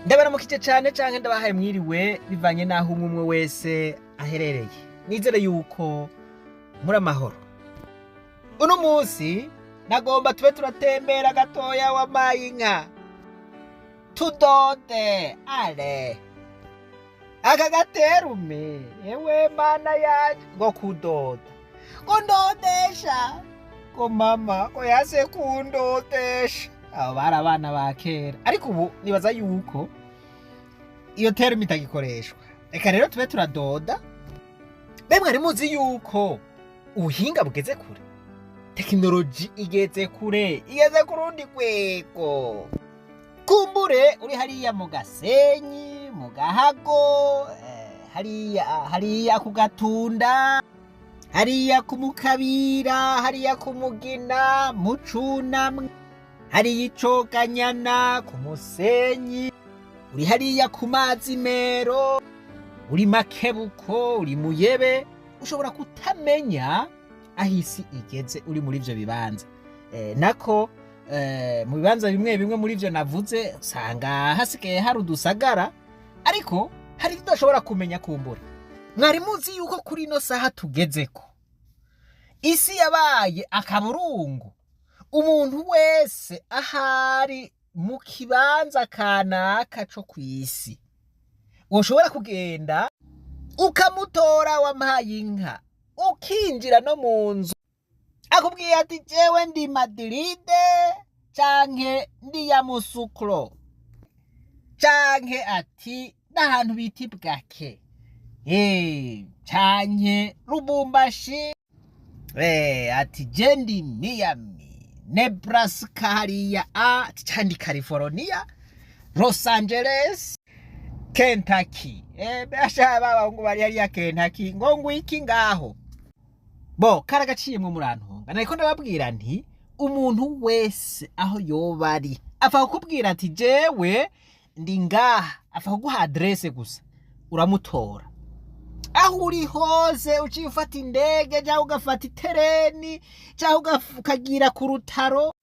Ndabaramukije cyane canke ndabahaye mwiriwe, bivanye n'aho umwe umwe wese aherereye. Nizere yuko muri amahoro. Uno munsi nagomba tube turatembera gatoya, wamaye inka, tudode ale aka gaterume. Ewe Mana yanje, ngo kudoda, ngo ndodesha, ngo mama ngo yase kundodesha. Abo bari abana ba kera, ariko ubu nibaza yuko iyo terme itagikoreshwa. Reka rero tube turadoda. Be mwari muzi yuko ubuhinga bugeze kure, tekinoloji igeze kure, igeze ku rundi rwego? Kumbure uri hariya mu Gasenyi, mu Gahago, hariya hariya ku Gatunda, hariya ku Mukabira, hariya ku Mugina, mu Cunamwe, hariya Icoganyana ku Musenyi, uri hariya ku mazi mero, uri Makebuko, uri Muyebe, ushobora kutamenya aho isi igeze uri muri ivyo bibanza. Nako mu bibanza bimwe bimwe muri ivyo navuze usanga hasigaye hari udusagara, ariko hari ivyo udashobora kumenya kumbura. Mwari muzi yuko kuri ino saha tugezeko isi yabaye akaburungu? Umuntu wese ahari mu kibanza kanaka co kw'isi woshobora kugenda ukamutora, wampaye inka, ukinjira no mu nzu, akubwiye ati: "Jewe ndi Madiride canke ndi Yamoussoukro", canke ati n'ahantu bita Ibwake, canke Lubumbashi, ati: "Je ndi Miami, Nebraska hariya", a canke California, Los Angeles, Kentucky. Basha b'abahungu bari hariya Kentucky, ngo ngwiki ngaho bo karagaciyemwo. Murantunga, nariko ndababwira nti umuntu wese aho yoba ari apfa kukubwira ati: "Jewe ndi ngaha", apfa kuguha adresse gusa, uramutora aho uri hose. Uciye ufata indege cyangwa ugafata itereni cyangwa ukagira ku rutaro,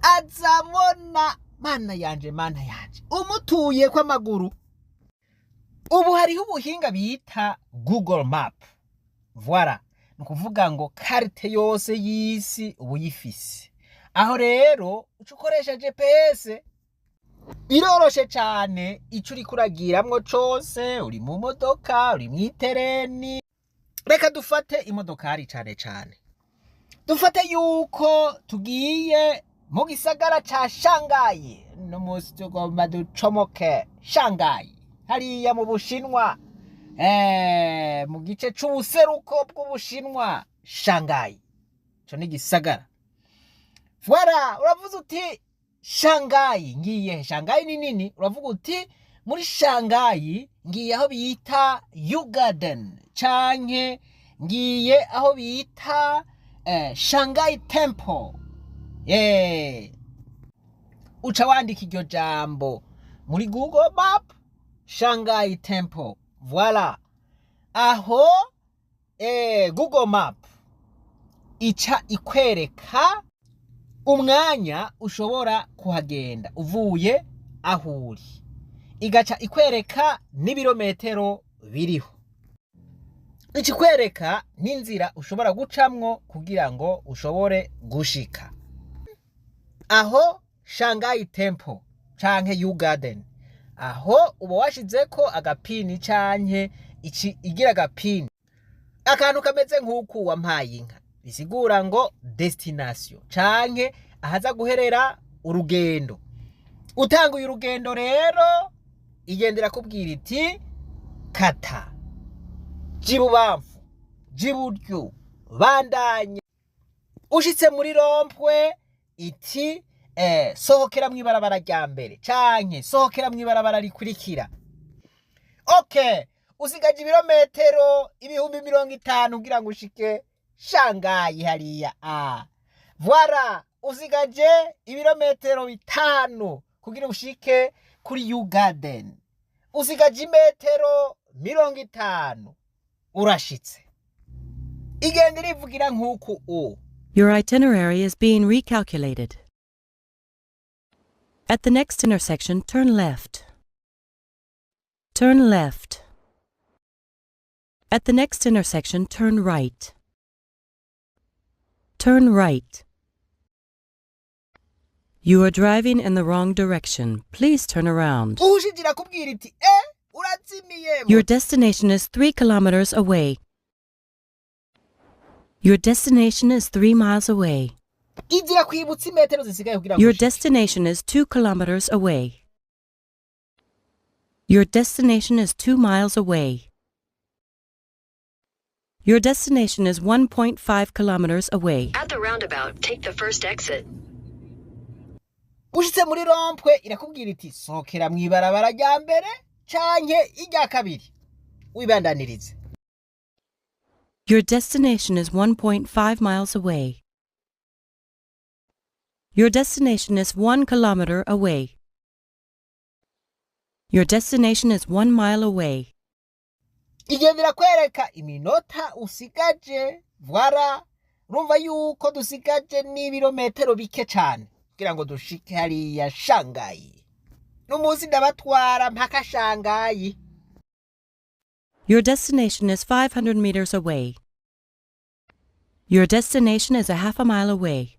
azabona. Mana yanje, Mana yanje, umutuye kw'amaguru. Ubu hariho ubuhinga bita Google Map. Voilà, ni ukuvuga ngo carte yose y'isi uba uyifise. Aho rero uca ukoresha GPS, biroroshe cane. Ico uriko uragiramwo cose, uri mu modoka, uri mw'itereni, reka dufate imodokari cane cane, dufate yuko tugiye mu gisagara ca Shanghai. No musi tugomba ducomoke Shanghai hariya mu Bushinwa, mu gice c'ubuseruko bw'Ubushinwa. Shanghai ico ni gisagara. Voilà, uravuze uti: "Shanghai ngiye, Shanghai ni nini." Uravuga uti: "Muri Shanghai ngiye aho bita Yu Garden, canke ngiye aho bita Shanghai Temple." Yeah. Uca wandika iryo jambo muri Google Map, Shanghai Temple. Voilà, aho Google Map ica ikwereka umwanya ushobora kuhagenda uvuye aho uri, igaca ikwereka n'ibirometero biriho, ikikwereka n'inzira ushobora gucamwo kugira ngo ushobore gushika aho Shanghai Temple canke Yu Garden. Aho uba washizeko agapini canke ici igira agapini, akantu kameze nk'uku, wampaye inka, bisigura ngo destination canke ahaza guherera urugendo. Utanguye urugendo rero, igendera kubwira iti: "Kata, ja ibubamfu, ja iburyo, bandanye." Ushitse muri rond-point, iti: "Sohokera mw'ibarabara rya mbere canke sohokera mw'ibarabara rikurikira." Okay, usigaje ibirometero 50,000 kugira ngo ushike Shanghai hariya. A voilà, usigaje ibirometero 5 kugira ushike kuri Yu Garden, usigaje imetero 50 urashitse. Igenda irivugira nk'uku u Your itinerary is being recalculated. At the next intersection, turn left. Turn left. At the next intersection, turn right. Turn right. You are driving in the wrong direction. Please turn around. Uhushije irakubwira iti e urazimiye. Your destination is 3 kilometers away. Your destination is 3 miles away. Inzira kwibutsa imetero zisigaye kugira ngo Your ushike. Destination is 2 kilometers away. Your destination is 2 miles away. Your destination is 1.5 kilometers away. At the roundabout, take the first exit. Ushitse muri rond-point irakubwira iti sohokera mu ibarabara rya mbere canke irya kabiri wibandanirize. Your destination is 1.5 miles away. Your destination is 1 kilometer away. Your destination is 1 mile away. Igenda irakwereka iminota usigaje. Voilà, urumva yuko dusigaje n'ibirometero bike cane kugira ngo dushike hariya Shangayi. N'umunsi ndabatwara mpaka Shangayi. Your destination is 500 meters away. Your destination is a half a mile away.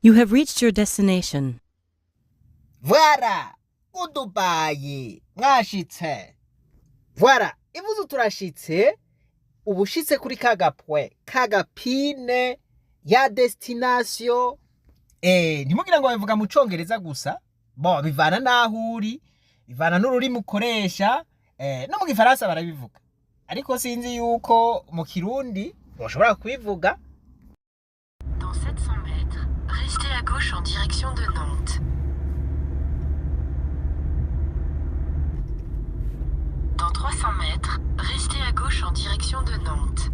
You have reached your destination. Voilà, udubayi mwashitse. Voilà, ivuze turashitse. Uba ushitse kuri kagapwe kagapine ya destination. Ntimugira ngo babivuga mu Congereza gusa. Bo bivana n'aho uri, bivana n'ururimi ukoresha. No mu Gifaransa barabivuga, ariko sinzi yuko mu Kirundi boshobora kubivuga. Dans 700 mètres, restez à gauche en direction de Nantes. Dans 300 mètres, restez à gauche en direction de Nantes.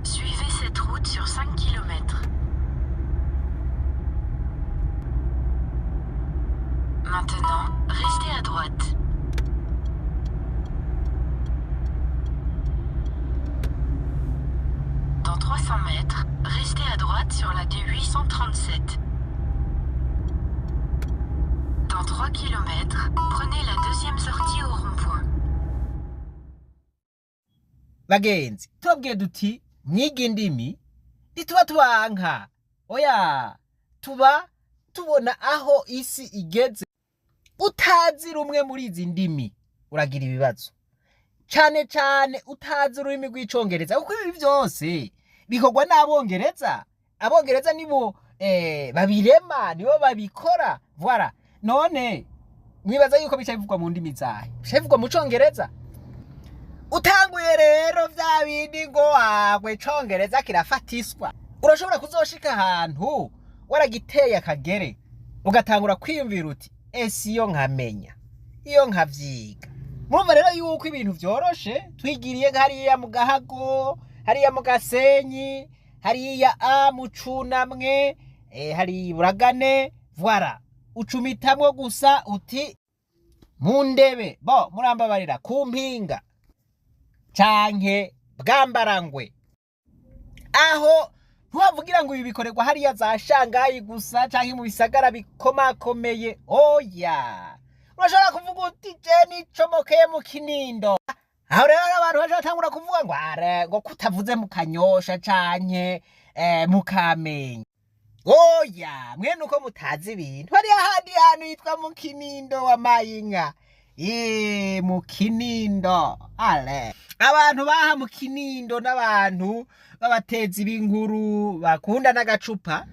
Suivez cette route sur 5 km. Maintenant, restez à droite. Dans 300 mètres, restez à droite sur la D837. Dans 3 km, prenez la deuxième sortie au rond-point. Bagenzi, tubabwiye duti mwiga indimi, ntituba tubanka, oya, tuba tubona aho isi igeze. Utazi rumwe muri izi ndimi uragira ibibazo, cane cane utazi ururimi rw'Icongereza, kuko ibi vyose bikorwa n'Abongereza. Abongereza nibo babirema, nibo babikora. Voilà, none mwibaza yuko bica bivugwa mu ndimi zahe? Bica bivugwa mu Congereza. Utanguye rero vya bindi ngo wagwe Icongereza kirafatiswa, urashobora kuzoshika ahantu waragiteye akagere ugatangura kwiyumvira uti ese iyo nkamenya, iyo nkavyiga. Murumva rero yuko ibintu vyoroshe. Twigiriye hariya mu Gahago, hariya mu Gasenyi, hariya a mu Cunamwe, hari Buragane. Voilà, ucumitamwo gusa uti mu ndebe bo murambabarira ku Mpinga canke Bwambarangwe. Aho ntiwavugira ngo ibi bikorerwa hariya za Shangayi gusa canke mu bisagara bikomakomeye, oya. Urashobora kuvuga uti je nicomokeye mu Kinindo. Aho rero abantu baca batangura kuvuga ngo are ngo kutavuze mu Kanyosha canke mu Kamenge. Oya, mwene uko mutazi ibintu, hariya handi hantu hitwa mu Kinindo wa Mayinka. Ye, mu Kinindo ale abantu baha mu Kinindo n'abantu b'abatezi b'inkuru bakunda n'agacupa.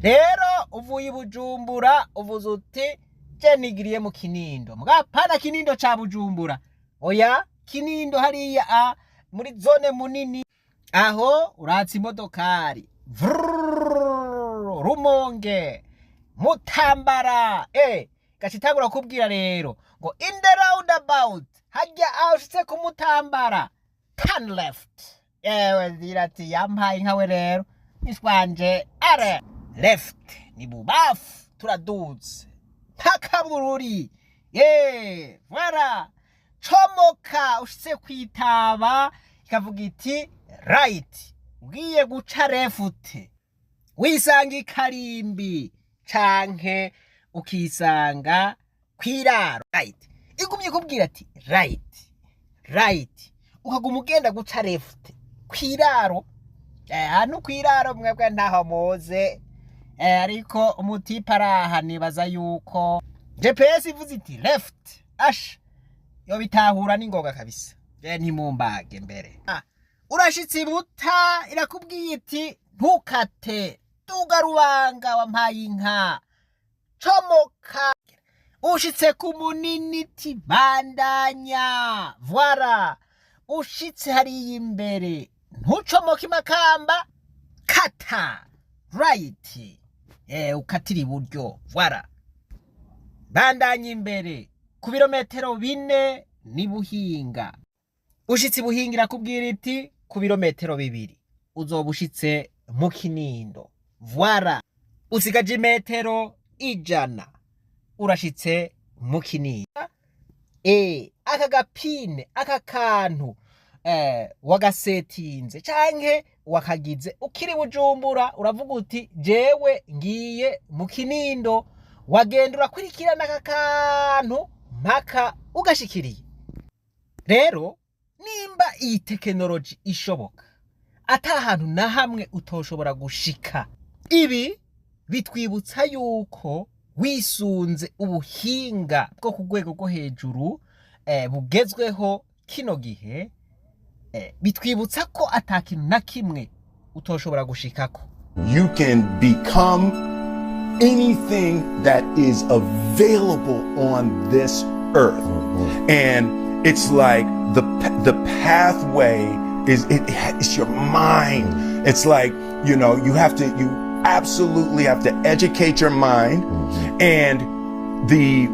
Rero uvuye i Bujumbura uvuze uti je nigiriye mu Kinindo, mugapana Kinindo ca Bujumbura, oya, Kinindo hariya a muri zone munini. Aho uratsa imodokari. Vrrrr, Rumonge, Mutambara, gaca itangura kubwira rero ngo in the roundabout, hajya aho ushitse ku Mutambara, turn left. Yewe, ngira ati yampaye nkawe rero mishwanje are left ni bubafu, turaduze mpaka Bururi. Ye, voilà, comoka ushitse kwitaba ikavuga iti right, ugiye guca left. Wisanga ikarimbi canke ukisanga kwiraro, right. Igumye kubwira ati right, right, ukaguma ugenda guca left kwiraro. Hano kwiraro mwebwe ntaho muze. Ariko umutipe araha, nibaza yuko GPS ivuze iti left, ash yo bitahura n'ingoga kabisa. Je ntimumbage mbere. Urashitse ibuta, irakubwiye iti ntukate, duga rubanga wampaye inka, comoka. Ushitse ku munini ti bandanya, voilà. Ushitse hariya imbere, ntucomoke imakamba, kata right, ukatira iburyo, voilà. Bandanya imbere ku birometero 4 ni Buhinga. Ushitse i Buhinga, irakubwira iti ku birometero 2 uzoba ushitse mu Kinindo, voilà. Usigaje imetero 100 urashitse mu Kinindo. Aka gapine, aka kantu wagasetinze canke wakagize ukiri Bujumbura, uravuga uti jewe ngiye mu Kinindo, wagenda urakurikirana aka kantu mpaka ugashikiriye. Rero nimba iyi tekinoloji ishoboka, ata hantu na hamwe utoshobora gushika. Ibi bitwibutsa yuko wisunze ubuhinga bwo ku rwego rwo hejuru bugezweho kino gihe, bitwibutsa ko ata kintu na kimwe utoshobora gushikako. You can become anything that is available on this earth. And it's like the pathway is it's your mind. It's like, you absolutely have to educate your mind and the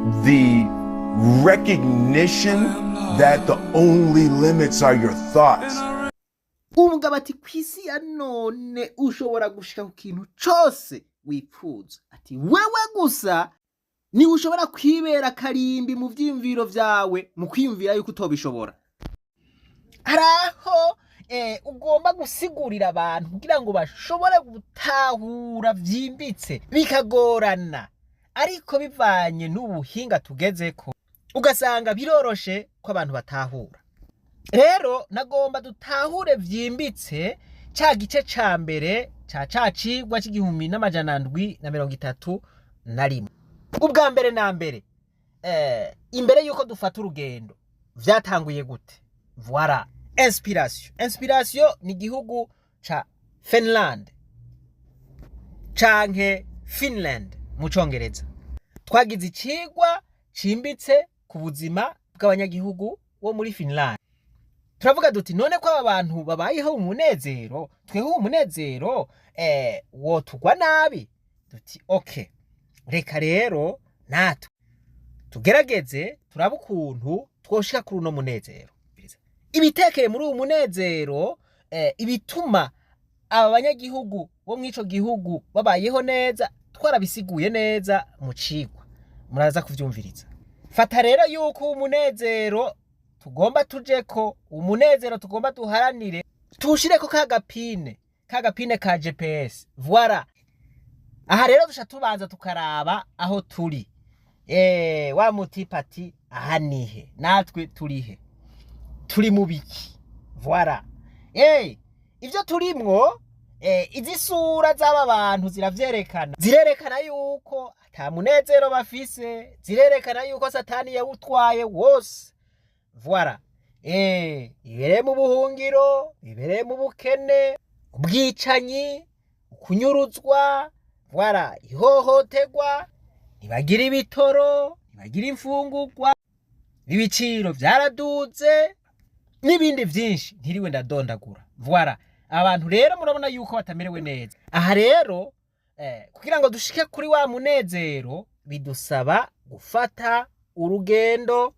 recognition that the only limits are your thoughts. Umugabo ati ku isi ya none ushobora gushika ku kintu cose wipfuza. Ati wewe gusa niwe ushobora kwibera karimbi mu vyiyumviro vyawe, mu kwiyumvira yuko utobishobora. Hari aho ugomba gusigurira abantu kugira ngo bashobore gutahura vyimbitse, bikagorana, ariko bivanye n'ubuhinga tugezeko ugasanga biroroshe ko abantu batahura. Rero nagomba dutahure vyimbitse ca gice ca mbere ca cigwa c'1731. Ubwa mbere na mbere, imbere yuko dufata urugendo, vyatanguye gute? Voilà, inspiration. Inspiration ni igihugu ca Finland canke Finland mu Congereza. Twagize icigwa cimbitse ku buzima bw'abanyagihugu bo muri Finland. Turavuga duti none ko aba bantu babayeho mu munezero, tweho umunezero wotugwa nabi? Duti okay, reka rero natwe tugerageze turabe ukuntu twoshika kuri uno munezero. Ibitekeye muri uwu munezero, ibituma aba banyagihugu bo mw'ico gihugu babayeho neza, twarabisiguye neza mu cigwa, muraza kuvyumviriza. Fata rero yuko umunezero tugomba tujeko, umunezero tugomba duharanire, tuwushireko ka gapine ka GPS, voilà. Aha rero duca tubanza tukaraba aho turi. Wa mutipe ati aha nihe, natwe turihe, turi mu biki? Voilà. Ivyo turimwo, izi sura z'aba bantu ziravyerekana, zirerekana yuko ata munezero bafise, zirerekana yuko Satani yawutwaye wose, voilà. Ibereye mu buhungiro, ibereye mu bukene, ubwicanyi, kunyuruzwa, voilà, ihohoterwa, ntibagira ibitoro, ntibagira imfungurwa, ibiciro vyaraduze n'ibindi vyinshi ntiriwe ndadondagura, voilà. Abantu rero murabona yuko batamerewe neza. Aha rero, kugira ngo dushike kuri wa munezero bidusaba gufata urugendo.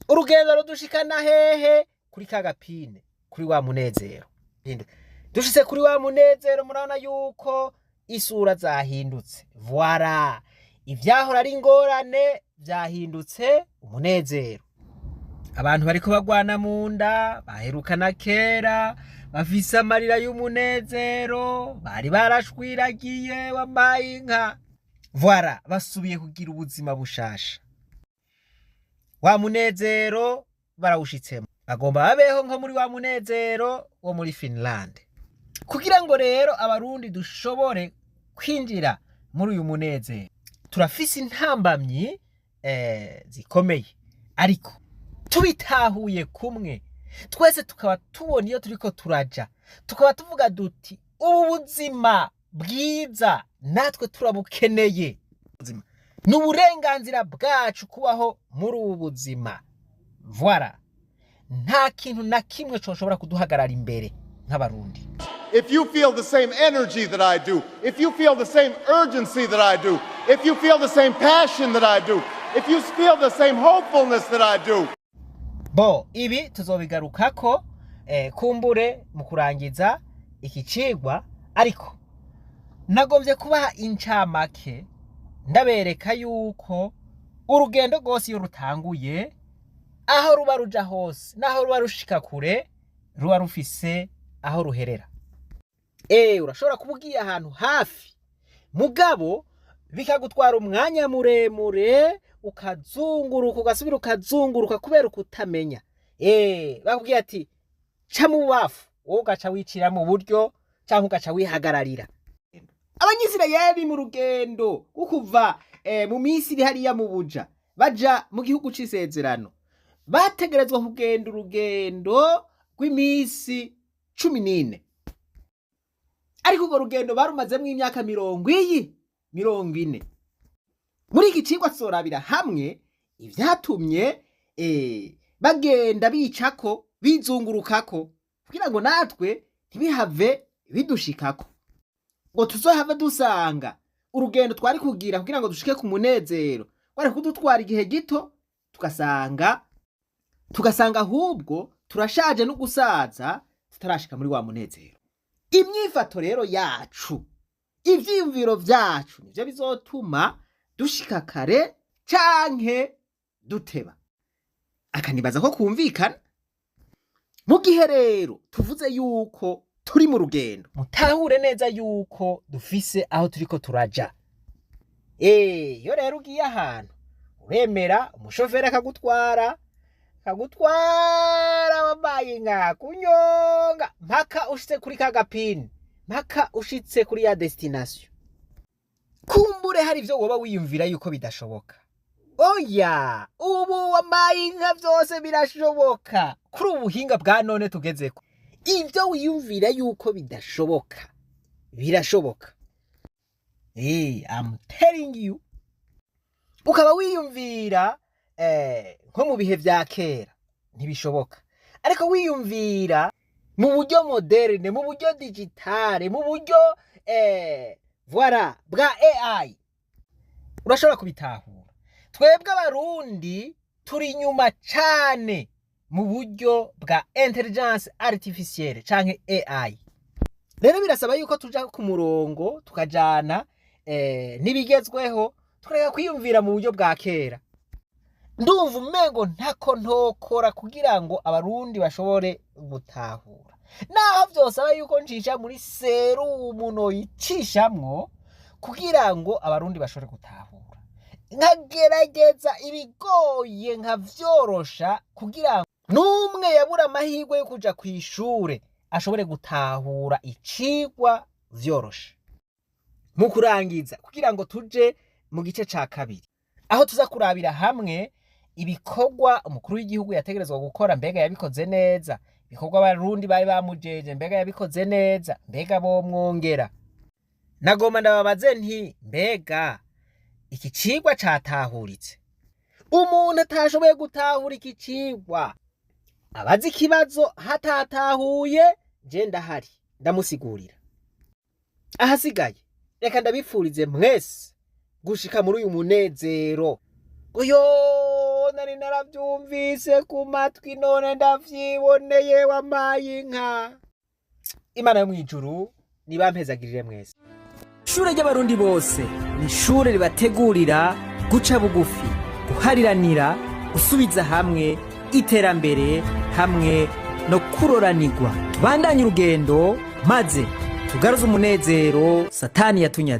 Urugendo rudushikana hehe? Kuri ka gapine, kuri wa munezero. Dushitse kuri wa munezero, murabona yuko isura zahindutse, voilà. Ivyahora ari ingorane vyahindutse umunezero. Abantu bariko bagwana mu nda baherukana kera, bafise amarira y'umunezero, bari barashwiragiye, wambaye inka. Voilà, basubiye kugira ubuzima bushasha. Wa munezero barawushitsemo, bagomba babeho nko muri wa munezero wo muri Finland. Kugira ngo rero Abarundi dushobore kwinjira muri uyu munezero, turafise intambamyi zikomeye, ariko tubitahuye kumwe twese, tukaba tubona iyo turiko turaja, tukaba tuvuga duti: "Ubu buzima bwiza natwe turabukeneye." Ni uburenganzira bwacu kubaho muri ubu buzima. Voilà, nta kintu na kimwe coshobora kuduhagarara imbere nk'Abarundi. If you feel the same energy that I do, if you feel the same urgency that I do, if you feel the same passion that I do, if you feel the same hopefulness that I do, Bo ibi tuzobigarukako kumbure mu kurangiza iki cigwa, ariko nagombye kubaha incamake, ndabereka yuko urugendo rwose iyo rutanguye, aho ruba ruja hose n'aho ruba rushika kure, ruba rufise aho ruherera. Urashobora kuba ugiye ahantu hafi, mugabo bikagutwara umwanya muremure, ukazunguruka, ugasubira ukazunguruka kubera ukutamenya. Bakubwiye ati: "Ca mu bubafu," wowe ugaca wicira mu buryo cyangwa ugaca wihagararira. Abanyisirayeli mu rugendo rwo kuva mu Misiri hariya mu buja baja mu gihugu c'isezerano, bategerezwa kugenda urugendo rw'iminsi 14, ariko urwo rugendo barumazemwo imyaka mirongo iyi 40. Muri iki cigwa tuzorabira hamwe ivyatumye bagenda bicako, bizungurukako, kugira ngo natwe ntibihave bidushikako, ngo tuzohave dusanga urugendo twari kugira kugira ngo dushike ku munezero rwari kudutwara igihe gito, tugasanga ahubwo turashaje no gusaza tutarashika muri wa munezero. Imyifato rero yacu, ivyiyumviro vyacu, nivyo bizotuma dushika kare canke duteba. Akanibaza ko kumvikana. Mu gihe rero tuvuze yuko turi mu rugendo, mutahure neza yuko dufise aho turiko turaja. Iyo rero ugiye ahantu, uremera umushoferi akagutwara, akagutwara, wambaye nka kunyonga, mpaka ushitse kuri ka gapini, mpaka ushitse kuri ya destination. Kumbure hari ivyo woba wiyumvira yuko bidashoboka. Oya, ubu wamaye inka, vyose birashoboka kuri ubu buhinga bwa none tugezeko. Ivyo wiyumvira yuko bidashoboka birashoboka. I'm telling you. Ukaba wiyumvira nko mu bihe vya kera ntibishoboka, ariko wiyumvira mu buryo moderne, mu buryo digitale, mu buryo voilà bwa AI, urashobora kubitahura. Twebwe Abarundi turi inyuma cane mu buryo bwa intelligence artificielle canke AI. Rero birasaba yuko tuja ku murongo, tukajana n'ibigezweho, tukareka kwiyumvira mu buryo bwa kera. Ndumva umengo ntako ntokora kugira ngo Abarundi bashobore gutahura, naho vyosaba yuko ncisha muri serumu, noyicishamwo kugira ngo Abarundi bashobore gutahura, nkagerageza ibigoye nkavyorosha, kugira ngo n'umwe yabura amahirwe yo kuja kw'ishure ashobore gutahura icigwa vyoroshe. Mu kurangiza, kugira ngo tuje mu gice ca kabiri, aho tuza kurabira hamwe ibikorwa umukuru w'igihugu yategerezwa gukora, mbega yabikoze neza? Ibikorwa Abarundi bari bamujeje, mbega yabikoze neza? Mbega bomwongera? Nagomba ndababaze nti: mbega iki cigwa catahuritse? Umuntu atashoboye gutahura iki cigwa, abaza ikibazo hatatahuye, je ndahari ndamusigurira. Ahasigaye reka ndabifurize mwese gushika muri uyu munezero. Uyo nari naravyumvise ku matwi, none ndavyiboneye, wampaye inka. Imana yo mw'ijuru nibampezagirire mwese. Ishure ry'Abarundi bose ni ishure ribategurira guca bugufi, guhariranira, gusubiza hamwe. Iterambere hamwe no kuroranirwa. Tubandanye urugendo maze tugaruze umunezero Satani yatunyaze.